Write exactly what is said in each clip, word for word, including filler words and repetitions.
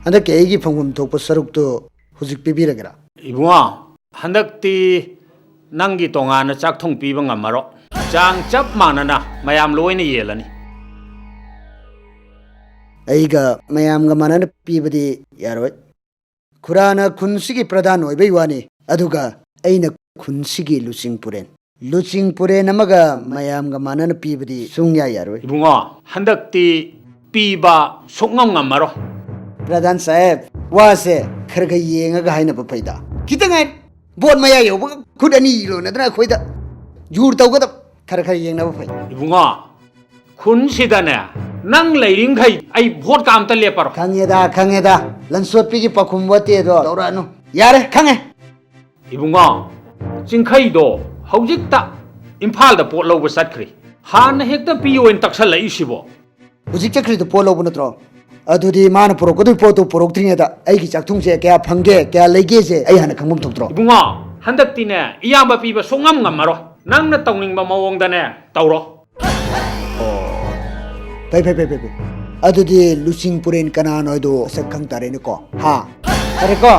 ꯍꯟꯗꯛꯀꯤ ꯑꯩꯒꯤ ꯐꯪꯐꯝ ꯊꯣꯛꯄ ꯁꯔꯨꯛꯇꯨ ꯍꯧꯖꯤꯛ ꯄꯤꯕꯤꯔꯒꯦꯔꯥ? ꯏꯕꯨꯡꯉꯣ, ꯍꯟꯗꯛꯇꯤ ꯅꯪꯒꯤ ꯇꯣꯉꯥꯟꯅ ꯆꯥꯛ ꯊꯣꯡ ꯄꯤꯕ ꯉꯝꯃꯔꯣꯏ꯫ ꯆꯥꯡ ꯆꯞ ꯃꯥꯟꯅꯅ ꯃꯌꯥꯝ ꯂꯣꯏꯅ ꯌꯦꯜꯂꯅꯤ꯫ ꯑꯩꯒ ꯃꯌꯥꯝꯒ ꯃꯥꯟꯅꯅ ꯄꯤꯕꯗꯤ ꯌꯥꯔꯣꯏ꯫ ꯈꯨꯔꯥꯅ ꯈꯨꯟꯁꯤꯒꯤ ꯄ꯭ꯔꯙꯥꯟ ꯑꯣꯏꯕꯩ ꯋꯥꯅꯤ, ꯑꯗꯨꯒ ꯑꯩꯅ ꯈꯨꯟꯁꯤꯒꯤ ꯂꯨꯆꯤꯡ ꯄꯨꯔꯦꯟ꯫ ꯂꯨꯆꯤꯡ ꯄꯨꯔꯦꯟ ꯑꯃꯒ ꯃꯌꯥꯝꯒ ꯃꯥꯟꯅꯅ ꯄꯤꯕꯗꯤ ꯁꯨꯡꯌꯥ ꯌꯥꯔꯣꯏ꯫ ꯏꯕꯨꯡꯉꯣ, ꯍꯟꯗꯛꯇꯤ ꯄꯤꯕ ꯁꯨꯛꯉꯝ ꯉꯝꯃꯔꯣꯏ꯫ ꯄ꯭ꯔꯙꯥꯟ ꯁꯥꯍꯦꯕ, ꯋꯥꯁꯦ ꯈꯔ ꯈꯔ ꯌꯦꯡꯉꯒ ꯍꯥꯏꯅꯕ ꯐꯩꯗ꯫ ꯈꯤꯇꯪ ꯉꯥꯏ, ꯚꯣꯠ ꯃꯌꯥ ꯌꯧꯕꯒ ꯈꯨꯠ ꯑꯅꯤ ꯂꯣꯟꯅꯗꯅ ꯑꯩꯈꯣꯏꯗ ꯖꯨꯔ ꯇꯧꯒꯗꯕ꯫ ꯈꯔ ꯈꯔ ꯌꯦꯡꯅꯕ ꯐꯩ꯫ ꯏꯕꯨꯡꯉꯣ, ꯈꯨꯟꯁꯤꯗꯅꯦ, ꯅꯪ ꯂꯩꯔꯤꯡꯈꯩ ꯑꯩ ꯚꯣꯠꯀ ꯑꯝꯇ ꯂꯦꯞꯄꯔꯣꯏ꯫ ꯈꯪꯉꯦꯗ, ꯈꯪꯉꯦꯗ, ꯂꯟꯁꯣꯠꯄꯤꯒꯤ ꯄꯥꯈꯨꯝ ꯋꯥꯇꯦꯗꯣ ꯇꯧꯔꯛꯑꯅꯨ꯫ ꯌꯥꯔꯦ, ꯈꯪꯉꯦ꯫ ꯏꯕꯨꯡꯉꯣ, ꯆꯤꯡꯈꯩꯗꯣ ꯍꯧꯖꯤꯛꯇ ꯏꯝꯐꯥꯜꯗ ꯄꯣꯠ ꯂꯧꯕ ꯆꯠꯈ꯭ꯔꯤ꯫ ꯍꯥꯟꯅ ꯍꯦꯛꯇ ꯄꯤꯌꯣꯅ ꯇꯛꯁꯜꯂꯛꯏꯁꯤꯕꯣ꯫ ꯍꯧꯖꯤꯛ ꯆꯠꯈ꯭ꯔꯤꯗꯣ ꯄꯣꯠ ꯂꯧꯕ ꯅꯠꯇ꯭ꯔꯣ? ꯑꯗꯨꯗꯤ ꯃꯥꯅ ꯄꯨꯔꯛꯀꯗꯣꯏ ꯄꯣꯠꯇꯨ ꯄꯨꯔꯛꯇ꯭ꯔꯤꯉꯩꯗ ꯑꯩꯒꯤ ꯆꯥꯛꯊꯨꯝꯁꯦ ꯀꯌꯥ ꯐꯪꯒꯦ, ꯀꯌꯥ ꯂꯩꯒꯦꯁꯦ ꯑꯩ ꯍꯥꯟꯅ ꯈꯪꯐꯝ ꯊꯣꯛꯇ꯭ꯔꯣ? ꯏꯕꯨꯡꯉꯣ, ꯍꯟꯗꯛꯇꯤꯅꯦ, ꯏꯌꯥꯝꯕ ꯄꯤꯕ ꯁꯨꯡꯉꯝ ꯉꯝꯃꯔꯣꯏ꯫ ꯅꯪꯅ ꯇꯧꯅꯤꯡꯕ ꯃꯑꯣꯡꯗꯅꯦ ꯇꯧꯔꯣ꯫ ꯑꯣ, ꯐꯩ, ꯐꯩ, ꯐꯩ, ꯐꯩ, ꯐꯩ꯫ ꯑꯗꯨꯗꯤ ꯂꯨꯆꯤꯡ ꯄꯨꯔꯦꯟ ꯀꯅꯥꯅꯣ ꯍꯥꯏꯗꯣ ꯃꯁꯛ ꯈꯪ ꯇꯥꯔꯦꯅꯦꯀꯣ꯫ ꯍꯥ? ꯐꯔꯦꯀꯣ?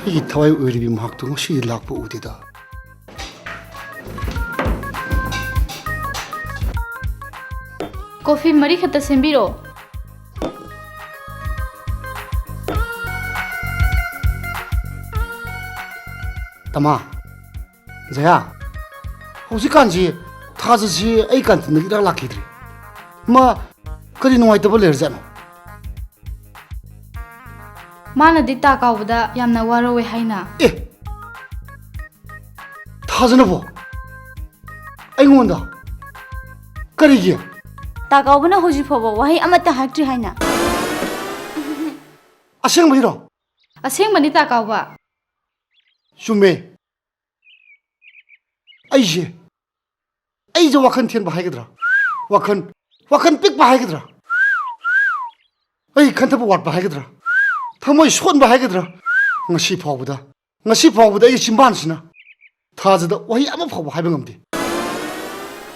ꯑꯩꯒꯤ ꯊꯋꯥꯏ ꯑꯣꯏꯔꯤꯕꯤ ꯃꯍꯥꯛꯇꯨ ꯉꯁꯤꯗꯤ ꯂꯥꯛꯄ ꯎꯗꯦꯗ꯫ ꯀꯣꯐꯤ ꯃꯔꯤ ꯈꯛꯇ ꯁꯦꯝꯕꯤꯔꯣ꯫ ꯇꯃꯥ, ꯖꯌꯥ, ꯍꯧꯖꯤꯛꯀꯥꯟꯁꯤ ꯊꯥꯖꯁꯤ ꯑꯩ ꯀꯥꯟꯇꯤꯟꯗ ꯏꯔꯥꯛ ꯂꯥꯛꯈꯤꯗ꯭ꯔꯦ꯫ ꯃꯥ ꯀꯔꯤ ꯅꯨꯡꯉꯥꯏꯇꯕ ꯂꯩꯔꯖꯥꯠꯅꯣ? ꯃꯥꯅꯗꯤ ꯇꯥ ꯀꯥꯎꯕꯗ ꯌꯥꯝꯅ ꯋꯥꯔꯧꯋꯦ ꯍꯥꯏꯅ꯫ ꯑꯦ! ꯊꯥꯖꯅꯕꯣ? ꯑꯩꯉꯣꯟꯗ? ꯀꯔꯤꯒꯤ? ꯇꯥ ꯀꯥꯎꯕꯅ ꯍꯧꯖꯤꯛ ꯐꯥꯎꯕ ꯋꯥꯍꯩ ꯑꯃꯠꯇ ꯍꯥꯏꯔꯛꯇ꯭ꯔꯤ ꯍꯥꯏꯅ꯫ ꯑꯁꯦꯡꯕꯒꯤꯔꯣ? ꯑꯁꯦꯡꯕꯅꯤ, ꯇꯥ ꯀꯥꯎꯕ꯫ ꯆꯨꯝꯃꯦ꯫ ꯑꯩꯁꯦ ꯑꯩꯁꯦ ꯋꯥꯈꯜ ꯊꯦꯟꯕ ꯍꯥꯏꯒꯗ꯭ꯔꯥ? ꯋꯥꯈꯜ, ꯋꯥꯈꯜ ꯄꯤꯛꯄ ꯍꯥꯏꯒꯗ꯭ꯔꯥ? ꯑꯩ ꯈꯟꯊꯕ ꯋꯥꯠꯄ ꯍꯥꯏꯒꯗ꯭ꯔꯥ? ꯊꯃꯣꯏ ꯁꯣꯟꯕ ꯍꯥꯏꯒꯗ꯭ꯔꯥ? ꯉꯁꯤ ꯐꯥꯎꯕꯗ, ꯉꯁꯤ ꯐꯥꯎꯕꯗ ꯑꯩꯒꯤ ꯆꯤꯝꯕꯥꯟꯁꯤꯅ ꯊꯥꯖꯗ ꯋꯥꯍꯩ ꯑꯃ ꯐꯥꯎꯕ ꯍꯥꯏꯕ ꯉꯝꯗꯦ꯫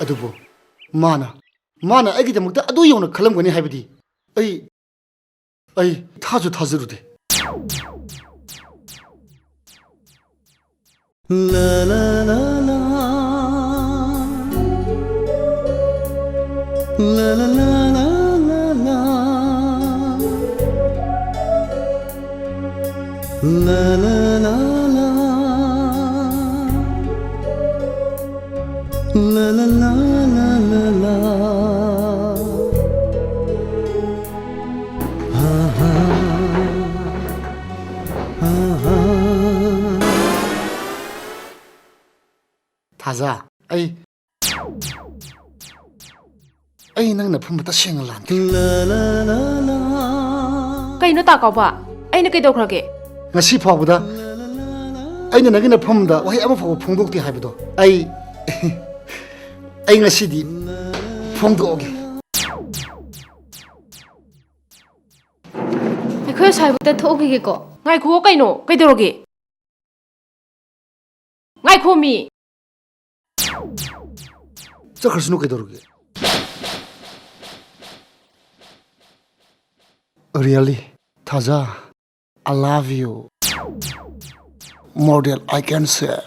ꯑꯗꯨꯕꯨ ꯃꯥꯅ, ꯃꯥꯅ ꯑꯩꯒꯤꯗꯃꯛꯇ ꯑꯗꯨ ꯌꯧꯅ ꯈꯜꯂꯝꯒꯅꯤ ꯍꯥꯏꯕꯗꯤ ꯑꯩ, ꯑꯩ ꯊꯥꯖꯨ ꯊꯥꯖꯔꯨꯗꯦ꯫ La la la la. La la la la la la. La la la la. La la la la la la. Ha ha. Ha ha. ꯊꯥꯖ, ꯑꯩ, ꯑꯩ ꯅꯪꯅ ꯐꯝꯕ ꯇꯁꯦꯡꯅ ꯂꯥꯟꯈ꯭ꯔꯦ꯫ ꯀꯩꯅꯣ ꯇꯥ ꯀꯥꯎꯕ? ꯑꯩꯅ ꯀꯩꯗꯧꯈ꯭ꯔꯒꯦ? ꯉꯁꯤ ꯐꯥꯎꯕꯗ ꯑꯩꯅ ꯅꯪꯒꯤ ꯅꯐꯝꯗ ꯋꯥꯍꯩ ꯑꯃ ꯐꯥꯎꯕ ꯐꯣꯡꯗꯣꯛꯇꯦ ꯍꯥꯏꯕꯗꯣ ꯑꯩ, ꯑꯩ ꯉꯁꯤꯗꯤ ꯐꯣꯡꯗꯣꯛꯑꯒꯦ꯫ ꯑꯩꯈꯣꯏ ꯑꯁ꯭ꯋꯥꯏꯐꯥꯎꯗ ꯊꯣꯛꯎꯈꯤꯒꯦꯀꯣ꯫ ꯉꯥꯏꯈꯨꯑꯣ ꯀꯩꯅꯣ? ꯀꯩꯗꯧꯔꯒꯦ? ꯉꯥꯏꯈꯣꯃꯤ꯫ ꯆꯠꯈ꯭ꯔꯁꯅꯨ ꯀꯩꯗꯧꯔꯒꯦ? Really? ꯊꯥꯖ, I love you more than I can say.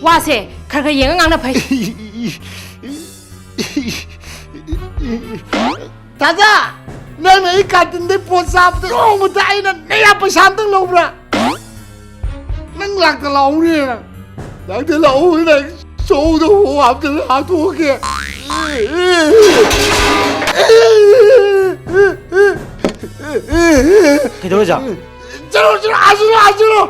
ꯋꯥꯁꯦ ꯈꯔ ꯈꯔ ꯌꯦꯡꯉ ꯉꯥꯡꯅ ꯐꯩ꯫ ꯊꯥꯖ! ꯅꯪꯅ ꯑꯩ ꯀꯥꯇꯤꯟꯗꯩ ꯄꯣꯠ ꯆꯥꯕꯗ ꯅꯣꯡꯃꯇ ꯑꯩꯅ ꯅꯌꯥ ꯄꯩꯁꯥ ꯑꯝꯇꯪ ꯂꯧꯕ꯭ꯔꯥ? ꯅꯪ ꯂꯥꯛꯇ ꯂꯥꯛꯍꯧꯅꯦ ꯅꯪ꯫ ꯂꯥꯛꯇ ꯂꯥꯛꯍꯧꯅꯦ ꯅꯪ꯫ ꯆꯧꯗ ꯍꯣ ꯍꯥꯞꯇꯅ ꯍꯥꯠꯇꯣꯛꯑꯒꯦ꯫ ꯀꯩꯗꯧꯔꯦ, ꯖꯥ? ꯆꯠꯂꯣ, ꯆꯠꯂꯣ, ꯑꯥ ꯆꯠꯂꯣ, ꯑꯥ ꯆꯠꯂꯣ꯫